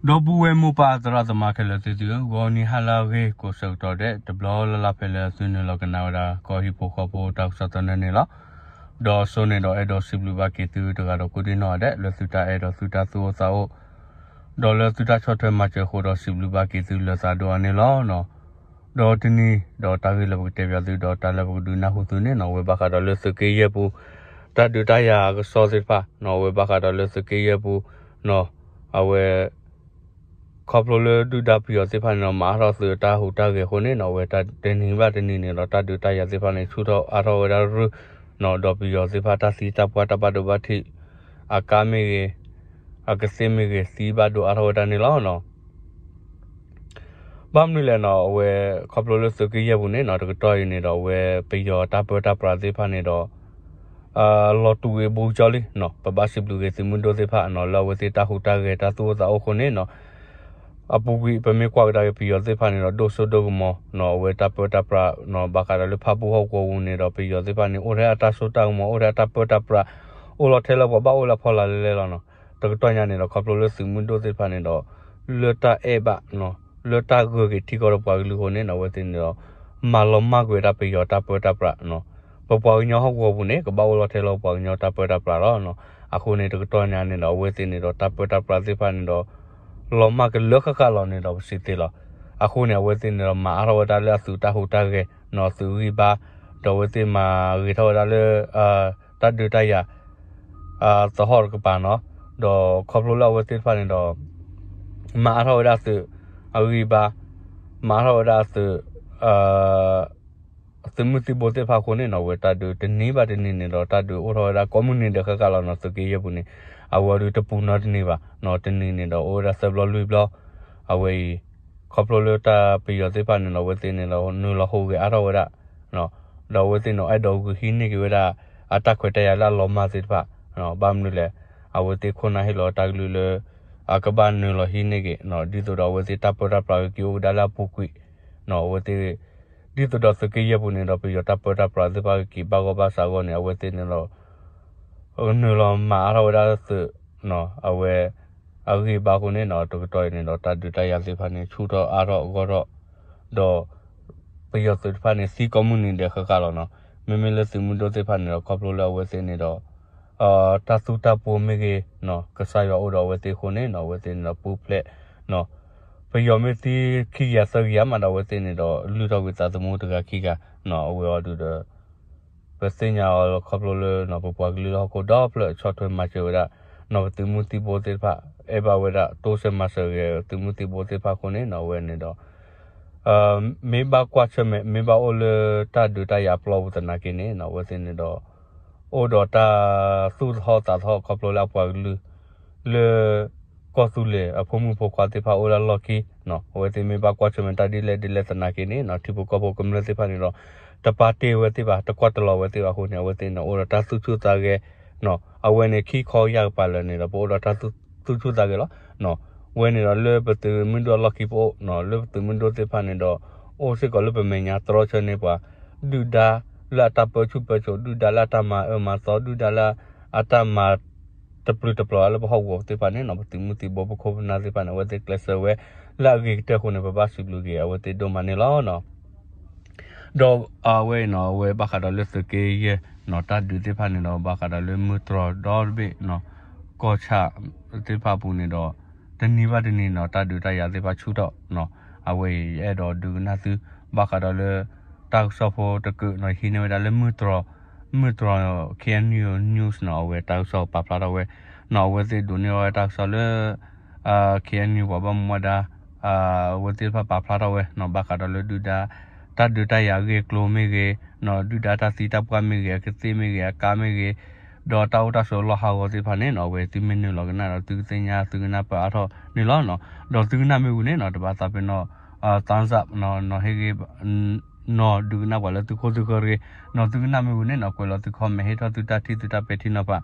ဒီပုၢ်ဝဲၢ်မိၢ်ပၢ်သရၣ်သမါခဲလၢာ်သ့ၣ်သုဧၢ, ဂီၤနံၤဟါလၢအဂ့ၤကိးဆၢကတီၢ်ဒဲး တဘျီလၢ်လၢ်ဖဲလၢသုနုာ်လီၤကနၣ်ဝဲဒၣ် ကီၢ်ဟံၣ်ဖိဃီဖိတၢ်ကစီၣ်သနၢၣ်န့ၣ်လီၤ. ဒီးစိန့ၣ်ဒီးအဲၣ်ဒိးစံးဘျုးဘၣ်က့ၤသုတဂၤဒီးကိးဒံနီၢ်ဂၤဒဲး လၢသုတၢ်အဲၣ်ဒီးသုတၢ်သူၣ်အိၣ်သးအိၣ် ဒီးလၢသုတၢ်ဆီၣ်ထွဲမၤစၢၤအဃိဒီးစံးဘျုးဘၣ်က့ၤသုလၢသးဒိၣ်အါန့ၣ်လီၤ. ဒီးတနံၤဒီးတၢ်ဂ့ၢ်လၢပကတဲဘၣ်သုဒီးတၢ်လၢပကဒုးနၢ်ဟူသုန့ၣ်နီၢ် အဝဲဘၣ်ဃးဒီးလၢသုးက့ယဲၢ်ပူၤ တၢ်ဒုးတၢ်ယၤအကစီၣ်သ့ၣ်တဖၣ်နီၢ် အဝဲဘၣ်ဃးဒီးလၢသုးက့ယဲၢ်ပူၤနီၢ် အဝဲ ခီဖျိလၢဒုၣ်ဒါပယီၤသ့ၣ်တဖၣ်န့ၣ်ဒီး မၤအါထီၣ်သုးတၢ်ဟူးတၢ်ဂဲၤအဃိန့ၣ်နီၢ် အဝဲတနံၤဘၣ်တနံၤန့ၣ်ဒီး တၢ်ဒုးတၢ်ယၤသ့ၣ်တဖၣ်န့ၣ် ဆူၣ်ထီၣ်အါထီၣ်ဝဲဒၣ်ရုၢ်နီၢ် ဒီးပယီၤသ့ၣ်တဖၣ်တၢ်သံတၢ်ပှၢ်တၢ်ဘၣ်ဒိဘၣ်ထံး အကါမ့ၢ်ဂ့ၤ အကသ့ၣ်မ့ၢ်ဂ့ၤ သံဘၣ်ဒိအါထီၣ်ဝဲဒၣ်န့ၣ်လီၤ. ဘၣ်မနုၤလဲၣ်နီၢ် အဝဲ ခီဖျိလၢသုးက့ယဲၢ်ပူၤန့ၣ်နီၢ် တကတီၢ်အံၤန့ၣ်ဒီး အဝဲပယီၤတၢ်ပၢတၢ်ပြးသ့ၣ်တဖၣ်န့ၣ်ဒီး လီၤတူာ်ဂ့ၤဘူးကၠီလံနီၢ် ပဘၣ်စံးဘျုးက့ၤသုးမုၢ်ဒိၣ်သ့ၣ်တဖၣ်နီၢ် လၢအဝဲသ့ၣ်တၢ်ဟူးတၢ်ဂဲၤတၢ်သူၣ်အိၣ်သးအိၣ်အဃိန့ၣ်နီၢ် အပူၤကွံာ် ပမ့ၢ်ကွၢ်ကဒါက့ၤပယီၤသ့ၣ်တဖၣ်န့ၣ်ဒီး ဒိၣ်စိဒိၣ်ကမီၤနီၢ် အဝဲတၢ်ပၢတၢ်ပြးနီၢ် ဘၣ်ဃးဒီးလၢဖၣ်ပူၣ်ဟီၣ်ကဝီၤပူၤန့ၣ်ဒီး ပယီၤသ့ၣ်တဖၣ်န့ၣ် အိၣ်ထဲအတၢ်စိတၢ်ကမီၤ အိၣ်ထဲအတၢ်စိတၢ်ကမီၤ အိၣ်ထဲအတၢ်ပၢတၢ်ပြး အိၣ်လီၤထဲလၢပှၤဘၣ်အိၣ်လၢအဖီလာ်လဲၣ်လဲၣ်လီၤနီၢ်. တကတီၢ်ညါန့ၣ်ဒီး ခီဖျိလၢသုးမုၢ်ဒိၣ်သ့ၣ်တဖၣ်န့ၣ်ဒီး လၢတၢ်အဲၣ်ဘၣ် လၢတၢ်ဂၢၢ်က့ၤထံကီၢ်ဒီးပှၤကလုာ်အဃိန့ၣ်နီၢ် အဝဲသ့ၣ်န့ၣ်ဒီး မၤလီၤမၢ်ကွံာ်ဝဲဒၣ်ပယီၤတၢ်ပၢတၢ်ပြးနီၢ် ပပှၤကညီဟီၣ်ကဝီၤပူၤန့ၣ် ကဘၣ်အိၣ်လီၤထဲလၢပှၤကညီတၢ်ပၢတၢ်ပြးလီၤနီၢ်. အဃိန့ၣ် တကတီၢ်ညါန့ၣ်ဒီး အဝဲသ့ၣ်န့ၣ်ဒီး တၢ်ပၢတၢ်ပြးသ့ၣ်တဖၣ်န့ၣ်ဒီး လီၤမၢ်ကလၢဃၣ်ဃၣ်လီၤန့ၣ်ဒီး ပစံးသ့လီၤ. အဃိန့ၣ် အဝဲသ့ၣ်န့ၣ်ဒီး မၤအါထီၣ်ဝဲဒၣ်လၢအသုးတၢ်ဟူးတၢ်ဂဲၤနီၢ် သုးဂံၢ်ဘါ ဒီးအဝဲသ့ၣ်မၤဂ့ၤထီၣ်ဝဲဒၣ်လၢ တၢ်ဒုးတၢ်ယၤ သဟီၣ်တကပၤနီၢ် ဒီးခီဖျိလၢအဝဲသ့ၣ်တဖၣ်န့ၣ်ဒီး မၤအါထီၣ်ဝဲဒၣ်သုး အဂံၢ်ဘါ မၤအါထီၣ်ဝဲဒၣ်သုး သုးမုၢ်သံၣ်ဘိသ့ၣ်တဖၣ်အဃိန့ၣ်နီၢ် အဝဲတၢ်ဒုးတနံၤဘၣ်တနံၤန့ၣ်ဒီး တၢ်ဒုးအိၣ်ထီၣ်ဝဲဒၣ်ကိးမုၢ်နံၤဒဲးဃၣ်ဃၣ်လီၤနီၢ် သုးက့ယဲၢ်ပူၤန့ၣ် အဝဲဒုးတပူၤနီတနံၤဘၣ်နီၢ် တနံၤန့ၣ်ဒီး အိၣ်ဝဲဒၣ်သၢဘျီလွံၢ်ဘျီ အဝဲအံၤ ခီဖျိလၢတၢ်ပယီၤသ့ၣ်တဖၣ်န့ၣ်ဒီး အဝဲသ့ၣ်န့ၣ်ဒီး နုာ်လီၤဟူးဂဲၤအါထီၣ်ဝဲဒၣ် ဒီးအဝဲသ့ၣ်န့ၣ် အဲၣ်ဒိးဂုာ်ဟံးန့ၢ်က့ၤဝဲဒၣ် အတၢ်ခွဲးတၢ်ယာ်လၢအလီၤမၢ်သ့ၣ်တဖၣ် ဘၣ်မနုၤလဲၣ် အဝဲသ့ၣ်ခိၣ်နၢ်ဟ့ၣ်လီၤတၢ်ကလုၢ်လၢ အကဘၣ်နုာ်လီၤဟံးန့ၢ်က့ၤ ဒ်သိးဒီးအဝဲသ့ၣ်တၢ်ပၢတၢ်ပြးကက့ၤအိၣ်ကဒါလၢအပူၤကွံာ် အဝဲသ့ၣ် ဒ်သိးဒီးသုးက့ယဲၢ်ပူၤန့ၣ်ဒီး ပယီၤတၢ်ပၢတၢ်ပြးသ့ၣ်တဖၣ်ကက့ၤဘၣ်ဂီၢ်ဘၣ်စးအဂီၢ်န့ၣ် အဝဲသ့ၣ်န့ၣ်ဒီး နုာ်လီၤမၤအါထီၣ်ဝဲဒၣ်သုး အဝဲ အဂံၢ်ဘါအဃိန့ၣ်နီၢ် တကတီၢ်အံၤန့ၣ်ဒီး တၢ်ဒုးတၢ်ယၤသ့ၣ်တဖၣ်န့ၣ် ဆူၣ်ထီၣ်အါထီၣ်ဂီၢ်ထီၣ် ဒီး ပယီၤသုးတဖၣ်န့ၣ် သံကိးမုၢ်နံၤဒဲးဃၣ်ဃၣ်လီၤနီၢ်. မ့မ့ၢ်လၢသုးမုၢ်ဒိၣ်သ့ၣ်တဖၣ်န့ၣ်ဒီး ခီဖျိလၢအဝဲသ့ၣ်န့ၣ်ဒီး တၢ်သူၣ်တၢ်ပှိၤမ့ၢ်ဂ့ၤ ကစၢ်ယွၤအိၣ်ဒီးအဝဲသ့ၣ်အဃိန့ၣ်နီၢ် အဝဲသ့ၣ်န့ၣ်ဒီးပူၤဖျဲး ပယီၤမ့ၢ်သံခံကယၤသၢကယၤမးဒီး အဝဲသ့ၣ်န့ၣ်ဒီး လုၢ်ထီၣ်ကွံာ်သးသမူတဂၤခံဂၤ အဝဲအီၤဒုးဒီး ပသ့ၣ်ညါအီၤခီဖျိလၢ ပပှၤကလုာ်လၢဟီၣ်ခိၣ်ဒီဖျၢၣ်ဆီၣ်ထွဲမၤစၢၤဝဲဒၣ် ပသုးမုၢ်သံၣ်ဘိသ့ၣ်တဖၣ် အဲၣ်ဘၣ်ဝဲဒၣ် တိစၢၤမၤစၢၤဂ့ၤ သုးမုၢ်သံၣ်ဘိသ့ၣ်တဖၣ်အဃိန့ၣ်နီၢ် အဝဲန့ၣ်ဒီး မ့ၢ်ဘၣ်ကွၢ်ဆၢၣ်မဲာ် မ့ၢ်ဘၣ်အိၣ်လၢတၢ်ဒုးတၢ်ယၤအပျီပူၤသနာ်က့န့ၣ် အဝဲသ့ၣ်န့ၣ်ဒီး အိၣ်ဒီးတၢ်သူၣ်သဟီၣ်သးသဟီၣ်ခီဖျိလၢအပှၤကလုာ် လၢ ကီၢ်သူလ့ၤအဖိမုၣ်ဖိခွါသ့ၣ်တဖၣ်အိၣ်လၢအလီၢ်ခံ အဝဲသ့ၣ်မ့ၢ်ဘၣ်ကွၢ်ဆၢၣ်မဲာ်တၢ်ဒ်လဲၣ်ဒ်လဲၣ်သနာ်က့န့ၣ် ထံဖိကီၢ်ဖိကမျၢၢ်သ့ၣ်တဖၣ်န့ၣ်ဒီး တပာ်တ့ၢ်ဝဲသ့ၣ်ဘၣ် တကွၢ်တလီၤဝဲသ့ၣ်ဘၣ်အဃိန့ၣ် အဝဲသ့ၣ်န့ၣ် အိၣ်ဒီးတၢ်သူၣ်ဆူၣ်သးဂဲၤ အဝဲန့ၣ်ခံခီယၢ်ကပၤလၢာ်န့ၣ်ဒီး ပအိၣ်ဒီးတၢ်သူၣ်ဆူၣ်သးဂဲၤလီၤ. ဝဲန့ၣ်ဒီးလၢပသုးမုၢ်ဒိၣ်အလီၢ်ခံပအိၣ် လၢပသုးမုၢ်ဒိၣ်သ့ၣ်တဖၣ်န့ၣ်ဒီး အိၣ်စ့ၢ်ကီးလၢပမဲာ်ညါတြီဆၢန့ၢ်ပှၤ ဒုၣ်ဒါလၢအတၢ်ပၢဆူၣ်ပၢစိး ဒုၣ်ဒါလၢအတၢ်မၤအၢမၤသီ ဒုၣ်ဒါလၢအတၢ်မၤ တပျုာ်တပျီၤလၢပဟီၣ်ကဝီၤသ့ၣ်တဖၣ်န့ၣ် ပသုးမုၢ်သံၣ်ဘိပခိၣ်ပနၢ်သ့ၣ်တဖၣ်န့ၣ် အဝဲသ့ၣ်ကျဲးစၢးဝဲလၢအဂ့ၤကတၢၢ်အဃိန့ၣ် ပဘၣ်စံးဘျုးက့ၤအဝဲသ့ၣ်ဒိၣ်မးန့ၣ်လီၤ. ဒီးအဝဲအံၤန့ၣ် အဝဲဘၣ်ဃးဒီးလၢသုးက့ယဲၢ်န့ၣ် တၢ်ဒုးသ့ၣ်တဖၣ်န့ၣ်ဒီး ဘၣ်ဃးဒီးလၢမုၢ်တြီၤဒီတဘ့ၣ်န့ၣ် ကီၢ်ဆၣ်သ့ၣ်တဖၣ်အပူၤန့ၣ်ဒီး တနံၤဘၣ်တနံၤန့ၣ် တၢ်ဒုးတၢ်ယၤသ့ၣ်တဖၣ်ဆူၣ်ထီၣ်န့ၣ် အဝဲအံၤယအဲၣ်ဒိးဒုးကနၣ်သု ဘၣ်ဃးဒီးလၢ တၢ်ကစီၣ်ဖိတကုာ်န့ၣ် ဟံးန့ၢ်ဝဲဒၣ်လၢမုၢ်တြီၤ မုၢ်တြီၤ K N U News န့ၣ် အဝဲတၢ်ကစီၣ်ပာ်ဖျါထီၣ်ဝဲန့ၣ် အဝဲသ့ၣ်ဒိးန့ၢ်ဝဲတၢ်ကစီၣ်လၢ K N U ပှၤဘၣ်မူဘၣ်ဒါ အဝဲသ့ၣ်တဖၣ်ပာ်ဖျါထီၣ်ဝဲန့ၣ် ဘၣ်ဃးဒီးလၢဒုၣ်ဒါ တၢ်ဒုးတၢ်ယၤအဂ့ၢ်အကျိၤမ့ၢ်ဂ့ၤန့ၣ် ဒုၣ်ဒါတၢ်သံတၢ်ပှၢ်မ့ၢ်ဂ့ၤ အကသ့ၣ်မ့ၢ်ဂ့ၤ အကါမ့ၢ်ဂ့ၤ ဒီးတၢ်အိၣ်တၢ်ဆိးလီၢ်ဟးဂီၤသ့ၣ်တဖၣ်န့ၣ် အဝဲသုမ့ၢ်နုာ်လီၤကနၣ်ဒီး သုကသ့ၣ်ညါသုကနၢ်ပၢၢ်အါထီၣ်န့ၣ်လီၤ. ဒီးသုကနၣ်မ့ၢ်ဝံၤန့ၣ် တဘၣ်သးပ့ၤနီၣ် thumbs up န့ၣ် ဟ့ၣ်ဂ့ၤ န့ၣ် ဒုးကနၣ်ပှၤလၢသုခိၣ်သုဃၢၤတဂ့ၤန့ၣ် သုကနၣ်မ့ၢ်ဝံၤန့ၣ် ကွဲးလီၤသု comment ဟ့ၣ်ထီၣ်သုတၢ်ထံၣ်သုတၢ်ပဲာ်ထံနီၤဖး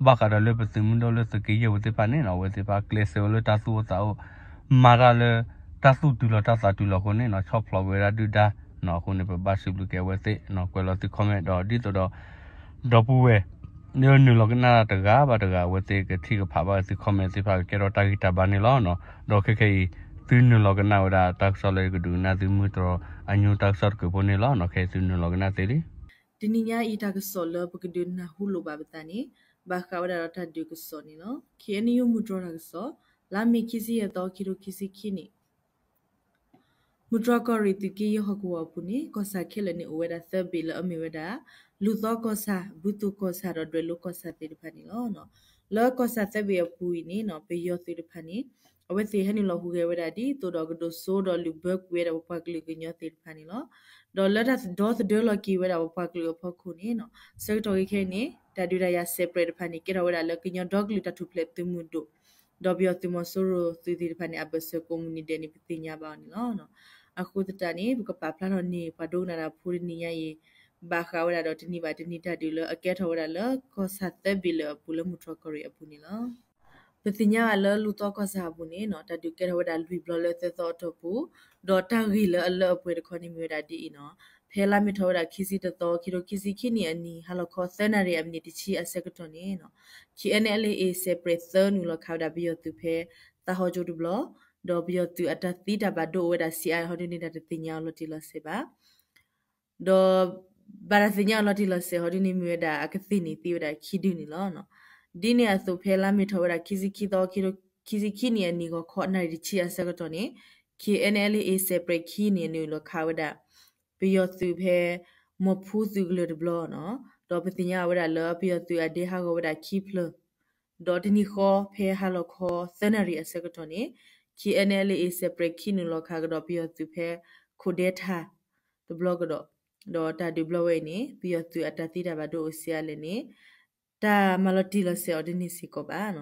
ဘၣ်ဃးဒီးလၢပသုးမုၢ်ဒိၣ်လၢသုးက့ယဲၢ်ပူၤသ့ၣ်တဖၣ်န့ၣ် အဝဲသ့ၣ်တဖၣ်ကျဲးစၢးဝဲလၢတၢ်သူၣ်အိၣ်သးအိၣ် မၤတၢ်လၢ တၢ်သူၣ်တုၤလီၤတၢ်သးတုၤလီၤအဃိန့ၣ် ဆီၣ်ဖျိးကွံာ်ဝဲဒၣ်ဒုၣ်ဒါန့ၣ် အဃိန့ၣ် ပဘၣ်စံးဘျုးက့ၤအဝဲသ့ၣ်န့ၣ် ကွဲးလီၤသု comment ဒီးဒ်သိးဒီး ဒီပုၢ်ဝဲၢ် လၢနုာ်လီၤကနၣ်တဂၤဘၣ်တဂၤ အဝဲသ့ၣ်ကထံၣ်ကဖးဘၣ်သု comment သ့ၣ်တဖၣ်ကကဲထီၣ်တၢ်ဂံၢ်တၢ်ဘါန့ၣ်လီၤ. ဒီးခဲခဲအံၤ သုနုာ်လီၤကနၣ်ဝဲဒၣ်တၢ်ကစီၣ်လၢယကဒုးကနၣ်သု မုၢ်တြီၤအညိတၢ်ကစီၣ်တကုးဖိန့ၣ်လီၤ. ခဲအံၤသုနုာ်လီၤကနၣ်သ့လံ. တနံၤညါအံၤတၢ်ကစီၣ်လၢပကဒုးနၢ်ဟူလိာ်ဘၣ်ပသးန့ၣ် ဘၣ်ဃးဝဲဒၣ်ဒီးတၢ်ဒုးကစီၣ်န့ၣ်လီၤ. ခ့ၣ်အဲၣ်ယူၣ် မုၢ်တြီၤတၢ်ကစီၣ် လါမ့ၤခံဆံယဲၢ်သီ ခံထိခံဆံခံနံၣ် မုၢ်တြီၤကီၢ်ရ့ၣ်သုးက့ယဲၢ်ဟီၣ်ကဝီၤအပူၤန့ၣ် ကီၢ်ဆၣ်ခဲလၢာ်န့ၣ်အိၣ်ဝဲဒၣ်သၢဘ့ၣ်လၢအမ့ၢ်ဝဲဒၣ် လူၢ်သီကီၢ်ဆၣ်, ဘူၣ်သိကီၢ်ဆၣ်ဒီးဒွဲၣ်လိၤကီၢ်ဆၣ်သ့ၣ်တဖၣ်န့ၣ်လီၤ. လၢကီၢ်ဆၣ်သၢဘ့ၣ်အပူၤအံၤန့ၣ် ပယီၤသုးတဖၣ်န့ၣ် အဝဲသ့ၣ်ဟဲနုာ်လီၤဟူးဂဲၤဝဲဒၣ်ဒ်သိးဒီးကဒိးစိဒီးလုၢ်ဘၢကွံာ်ဝဲဒၣ်ပပှၤကလုာ်ကညီသ့ၣ်တဖၣ်န့ၣ်လီၤ. ဒီးလၢတၢ်ဒီသဒၢလီၤက့ၤဝဲဒၣ်ပပှၤကလုာ်အဖီခိၣ်န့ၣ် ဆၢကတီၢ်ခဲအံၤန့ၣ် တၢ်ဒုးတၢ်ယၤစဲးပြဲးတဖၣ်န့ၣ် ကဲထီၣ်ဝဲဒၣ်လၢကညီဒီကလုာ်တၢ်ထူၣ်ဖျဲးသုးမုၢ်ဒိၣ် ဒီးပယီၤသုးမီၤစိရိၤသုးသ့ၣ်တဖၣ်န့ၣ် အဘၢၣ်စၢၤကိးမုၢ်နံၤဒဲးန့ၣ် ပသ့ၣ်ညါဘၣ်အီၤန့ၣ်လီၤ. အဃိသတးန့ၣ် ပကပာ်ဖျါထီၣ်န့ၢ်ပှၤဒိကနၣ်တၢ်ဖိတနံၤညါအံၤ ဘၣ်ဃးဝဲဒၣ်ဒီးတနံၤဘၣ်တနံၤတၢ်ဒုးလၢအကဲထီၣ်ဝဲဒၣ်လၢကီၢ်ဆၣ်သၢဘ့ၣ်လၢအပူၤလၢမုၢ်တြီၤကီၢ်ရ့ၣ်အပူၤန့ၣ်လီၤ. ပသ့ၣ်ညါဘၣ်လၢလူၢ်သီကီၢ်ဆၣ်အပူၤန့ၣ် တၢ်ဒုးကဲထီၣ်ဝဲဒၣ်လွံၢ်ဘျီလၢသၢသီအတီၢ်ပူၤ, ဒီးတၢ်ဂ့ၢ်လၢအလၢအပှဲၤတခီန့ၣ်မ့ၢ်ဝဲဒၣ်ဒ်အံၤန့ၣ်, ဖဲလါမ့ၤထီၣ်ဝဲဒၣ်ခံဆံတသီ ခံထိခံဆံခံနံၣ်အနံၤ ဟါလီၤခီသၢနၣ်ရံၣ်အမံးနံးတဆံအဆၢကတီၢ်န့ၣ် ခ့ၣ်အဲၣ်အဲၣ်လ် စဲးပြဲးသၢ နုာ်လီၤခးဝဲဒၣ်ပယီၤသုးဖဲ သးဟီကၠိတဘျီ, ဒီးပယီၤသုးအတၢ်သံတၢ်ဘၣ်ဒိအိၣ်ဝဲဒၣ်ဆံးအါဟီဒ်န့ၣ် တၢ်တသ့ၣ်ညါအီၤလီၤတံၢ်လီၤဆဲးဘၣ်. ဒီးဘၣ်တၢ်သ့ၣ်ညါအီၤလီၤတံၢ်လီၤဆဲးဟီဒ်န့ၣ်မ့ၢ်ဝဲဒၣ် အကသ့ၣ်န့ၣ်သံဝဲဒၣ်ခံဒုန့ၣ်လီၤ. ဒ်န့ၣ်အသိးဖဲလါမ့ၤထီၣ်ဝဲဒၣ်ခံဆံခံသီ ခံဆံခံနံၣ်အနံၤဂီၤခီနၣ်ရံၣ်တဆံအဆၢကတီၢ်န့ၣ် ခ့ၣ်အဲၣ်အဲၣ်လ် စဲးပြဲးခံန့ၣ် နုာ်လီၤခးဝဲဒၣ် ပယီၤသုးဖဲ မီၢ်ဖူသုးကလၢၤတဘျီန့ၣ်, ဒီးပသ့ၣ်ညါအီၤဝဲဒၣ်လၢပယီၤသုးအဒဲဟးဂီၤဝဲဒၣ်ခံဖျၢၣ်, ဒီးတနံၤဃီဖဲဟါလီၤခီသၢနၣ်ရံၣ်အဆၢကတီၢ်န့ၣ် ခ့ၣ်အဲၣ်အဲၣ်လ် စဲးပြဲးခံနုာ်လီၤခးကဒီးပယီၤသုးဖဲ ခိၣ်ဒဲထၣ် တဘျီကဒီး, ဒီးတၢ်ဒုးဘျီဝဲအံၤန့ၣ် ပယီၤသုးအတၢ်သံတၢ်ဘၣ်ဒိအိၣ်ဆံးအါလဲၣ်န့ၣ် တၢ်မၤလီၤတံၢ်လီၤဆဲးအီၤတန့ၢ်စ့ၢ်ကီးဘၣ်.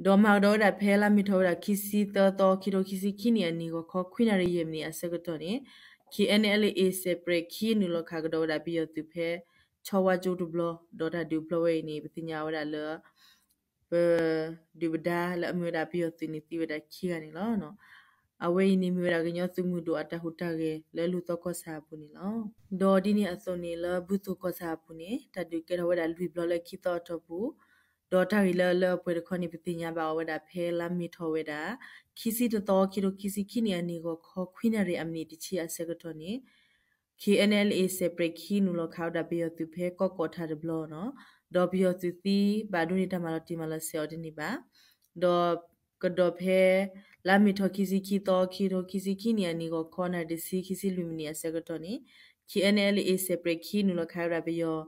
ဒီးမၤကဒီးဝဲဒၣ်ဖဲလါမ့ၤထီၣ်ဝဲဒၣ်ခံဆံသၢသီ ခံထိခံဆံခံနံၣ်အနံၤဂီၤခီခွံနၣ်ရံၣ်ယဲၢ်မံးနံးအဆၢကတီၢ်န့ၣ် ခ့ၣ်အဲၣ်အဲၣ်လ် စဲးပြဲးခံနုာ်လီၤခးကဒီးဝဲဒၣ်ပယီၤသုးဖဲ ဆီဝါကၠိတဘျီ, ဒီးတၢ်ဒုးဘျီဝဲအံၤန့ၣ် ပသ့ၣ်ညါဝဲဒၣ်လၢ ပဒုးပဒါလၢအမ့ၢ်ဝဲဒၣ်ပယီၤသုးန့ၣ်သံဝဲဒၣ်ခံဂၤန့ၣ်လီၤ. အဝဲအံၤန့ၣ်မ့ၢ်ဝဲဒၣ်ကညီသုးမုၢ်ဒိၣ်အတၢ်ဟူးတၢ်ဂဲၤလၢလူၢ်သီကီၢ်ဆၣ်အပူၤန့ၣ်လီၤ. ဒီးဒ်န့ၣ်အသိးန့ၣ်လၢဘူၣ်သိကီၢ်ဆၣ်အပူၤန့ၣ် တၢ်ဒုးကဲထီၣ်ဝဲဒၣ်လွံၢ်ဘျီလၢခံသီအတီၢ်ပူၤ, ဒီးတၢ်ဂ့ၢ်လၢအလၢအပှဲၤတခီန့ၣ် ပသ့ၣ်ညါဘၣ်အီၤဝဲဒၣ်ဖဲလါမ့ၤထီၣ်ဝဲဒၣ် ခံဆံတသီ ခံထိခံဆံခံနံၣ်အနံၤဂီၤခီ ခွံနၣ်ရံၣ်အမံးနံးတဆံအဆၢကတီၢ်န့ၣ် ခ့ၣ်အဲၣ်အဲၣ်လ် စဲးပြဲးခံနုာ်လီၤခးဝဲဒၣ်ပယီၤသုးဖဲကီၢ်ကီၢ်ထးတဘျီန့ၣ်, ဒီးပယီၤသုးသံဘၣ်ဒိန့ၢ်တၢ်မၤလီၤတံၢ်မၤလီၤဆဲးအီၤတန့ၢ်ဘၣ်. ဒီးကဒီးဖဲ လါမ့ၤထီၣ်ခံဆံခံသီ ခံထိခံဆံခံနံၣ်အနံၤဂီၤခီ နၣ်ရံၣ်တဆံ ခံဆံလွံၢ်မံးနံးအဆၢကတီၢ်န့ၣ် ခ့ၣ်အဲၣ်အဲၣ်လ် စဲးပြဲးခံနုာ်လီၤခးဝဲဒၣ်ပယီၤ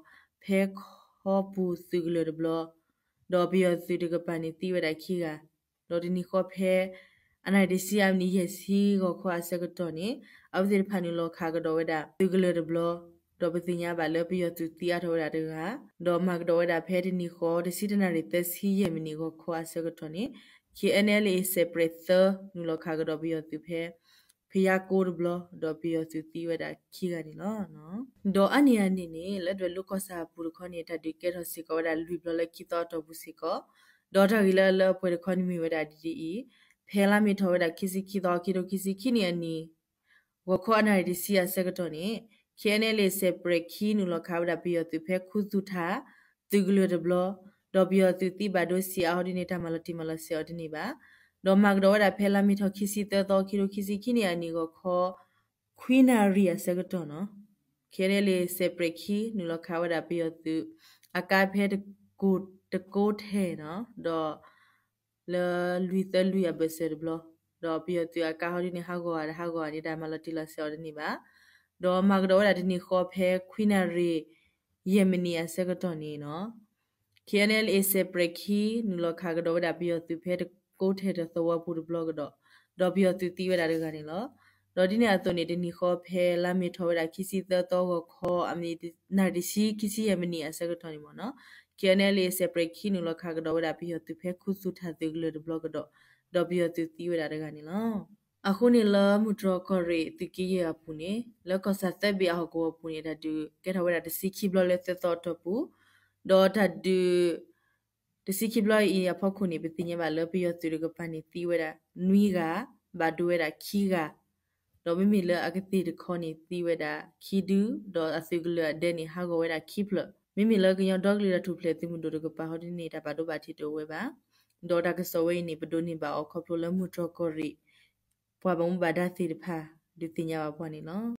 ဖဲခီပူၤသုးကလၢၤတဘျီ, ဒီးပယီၤသုးတကပၤန့ၣ်သံဝဲဒၣ်ခံဂၤ, ဒီးတနံၤဃီဖဲ အနၣ်ရံၣ်တဆံအမံးနံးယဲၢ်ဆံဂီၤခီအဆၢကတီၢ်န့ၣ် အဝဲသ့ၣ်တဖၣ်နုာ်လီၤခးကဒီးဝဲဒၣ်သုးကလၢၤတဘျီ, ဒီးပသ့ၣ်ညါဘၣ်လၢပယီၤသုးသံအါထီၣ်ဝဲဒၣ်တဂၤ, ဒီးမၤကဒီးဝဲဒၣ်ဖဲတနံၤဃီ တဆံတနၣ်ရံၣ်သၢဆံယဲၢ်မံးနံးဂီၤခီအဆၢကတီၢ်န့ၣ် ခ့ၣ်အဲၣ်အဲၣ်လ် စဲးပြဲးသၢ နုာ်လီၤခးကဒီးပယီၤသုးဖဲ ဖယါကိတဘျီ, ဒီးပယီၤသုးသံဝဲဒၣ်ခံဂၤန့ၣ်လီၤ. ဒီးအါန့ၢ်အန့ၣ်န့ၣ် လၢဒွဲၣ်လိၤကီၢ်ဆၣ်အပူၤတခီန့ၣ် တၢ်ဒုးကဲထီၣ်စ့ၢ်ကီးဝဲဒၣ်လွံၢ်ဘျီလၢခံသီအတီၢ်ပူၤစ့ၢ်ကီး, ဒီးတၢ်ဂ့ၢ်လၢအလၢအပှဲၤတခီန့ၣ်မ့ၢ်ဝဲဒၣ်ဒ်အံၤ, ဖဲလါမ့ၤထီၣ်ဝဲဒၣ်ခံဆံခံသီ ခံထိခံဆံခံနံၣ်အနံၤ ဂီၤခီအနၣ်ရံၣ်တဆံအဆၢကတီၢ်န့ၣ် ခ့ၣ်အဲၣ်အဲၣ်လ် စဲးပြဲးခံနုာ်လီၤခးဝဲဒၣ်ပယီၤသုးဖဲခူသူၣ်ထး သုးကလၢၤတဘျီ, ဒီးပယီၤသုးသံဘၣ်ဒိဆံးအါဟီဒ်န့ၣ် တၢ်မၤလီၤတံၢ်မၤလီၤဆဲးအီၤတန့ၢ်ဘၣ်. ဒီးမၤကဒီးဝဲဒၣ်ဖဲလါမ့ၤထီၣ်ခံဆံသၢသီ ခံထိခံဆံခံနံၣ်အနံၤဂီၤခီ ခွံနၣ်ရံၣ်အဆၢကတီၢ်န့ၣ် ခ့ၣ်အဲၣ်အဲၣ်လ် စဲးပြဲးခံ နုာ်လီၤခးဝဲဒၣ်ပယီၤသုး အကါဖဲတကိးထဲန့ၣ် ဒီး လၢလွံၢ်သၢလွံၢ်အဘၢၣ်စၢၤတဘျီ, ဒီးပယီၤသုးအကါဟီဒ်န့ၣ် ဟးဂီၤဧါတဟးဂီၤဧါန့ၣ် တၢ်မၤလီၤတံၢ်လီၤဆဲးအီၤတန့ၢ်ဘၣ်. ဒီးမၤကဒီးဝဲဒၣ်တနံၤဃီဖဲခွံနၣ်ရံၣ် ယဲၢ်မံးနံးအဆၢကတီၢ်န့ၣ် ခ့ၣ်အဲၣ်အဲၣ်လ် စဲးပြဲးခံ နုာ်လီၤခးကဒီးဝဲဒၣ်ပယီၤသုးဖဲတကိးထဲတသဝီပူၤတဘျီကဒီး, ဒီးပယီၤသုးသံဝဲဒၣ်တဂၤန့ၣ်လီၤ. ဒီးဒ်န့ၣ်အသိးန့ၣ် တနံၤဃီဖဲလါမ့ၤထီၣ်ဝဲဒၣ်ခံဆံသၢသီဂီၤခီ အမံးနံး နၣ်ရံၣ်တဆံ ခံဆံယဲၢ်မံးနံးအဆၢကတီၢ်န့ၣ်မ့ၢ်န့ၣ် ခ့ၣ်အဲၣ်အဲၣ်လ် စဲးပြဲးခံ နုာ်လီၤခးကဒီးဝဲဒၣ်ပယီၤသုးဖဲခူသူၣ်ထးသုးကလၢၤတဘျီကဒီး, ဒီးပယီၤသုးသံဝဲဒၣ်တဂၤန့ၣ်လီၤ. အဃိန့ၣ်လၢမုၢ်တြီၤကီၢ်ရ့ၣ်သုးက့ယဲၢ်အပူၤန့ၣ် လၢကီၢ်ဆၣ်သၢဘ့ၣ်အဟီၣ်ကဝီၤပူၤန့ၣ် တၢ်ဒုးကဲထီၣ်ဝဲဒၣ်တဆံခံဘျီလၢသၢသီအတီၢ်ပူၤ, ဒီးတၢ်ဒုး တဆံခံဘျီအံၤအဖီခိၣ်န့ၣ် ပသ့ၣ်ညါဘၣ်လၢပယီၤသုးတကပၤန့ၣ်သံဝဲဒၣ်နွံဂၤ, ဘၣ်ဒိဝဲဒၣ်ခံဂၤ, ဒီးမ့မ့ၢ်လၢအကသ့ၣ်တခီန့ၣ်သံဝဲဒၣ်ခံဒု, ဒီးအသုးကလၢၤအဒဲန့ၣ် ဟးဂီၤဝဲဒၣ်ခံဖျၢၣ် မ့မ့ၢ်လၢကညီဒီကလုာ်တၢ်ထူၣ်ဖျဲးသုးမုၢ်ဒိၣ်တကပၤဟီဒ်န့ၣ် တၢ်ဘၣ်ဒိဘၣ်ထံးတအိၣ်ဝဲဘၣ်. ဒီးတၢ်ကစီၣ်ဝဲအံၤန့ၣ် ပဒိးန့ၢ်ဘၣ်အီၤခီဖျိလၢမုၢ်တြီၢ်ကီၢ်ရ့ၣ် ပှၤဘၣ်မူဘၣ်ဒါသ့ၣ်တဖၣ် ဒုးသ့ၣ်ညါဘၣ်ပှၤန့ၣ်လီၤ.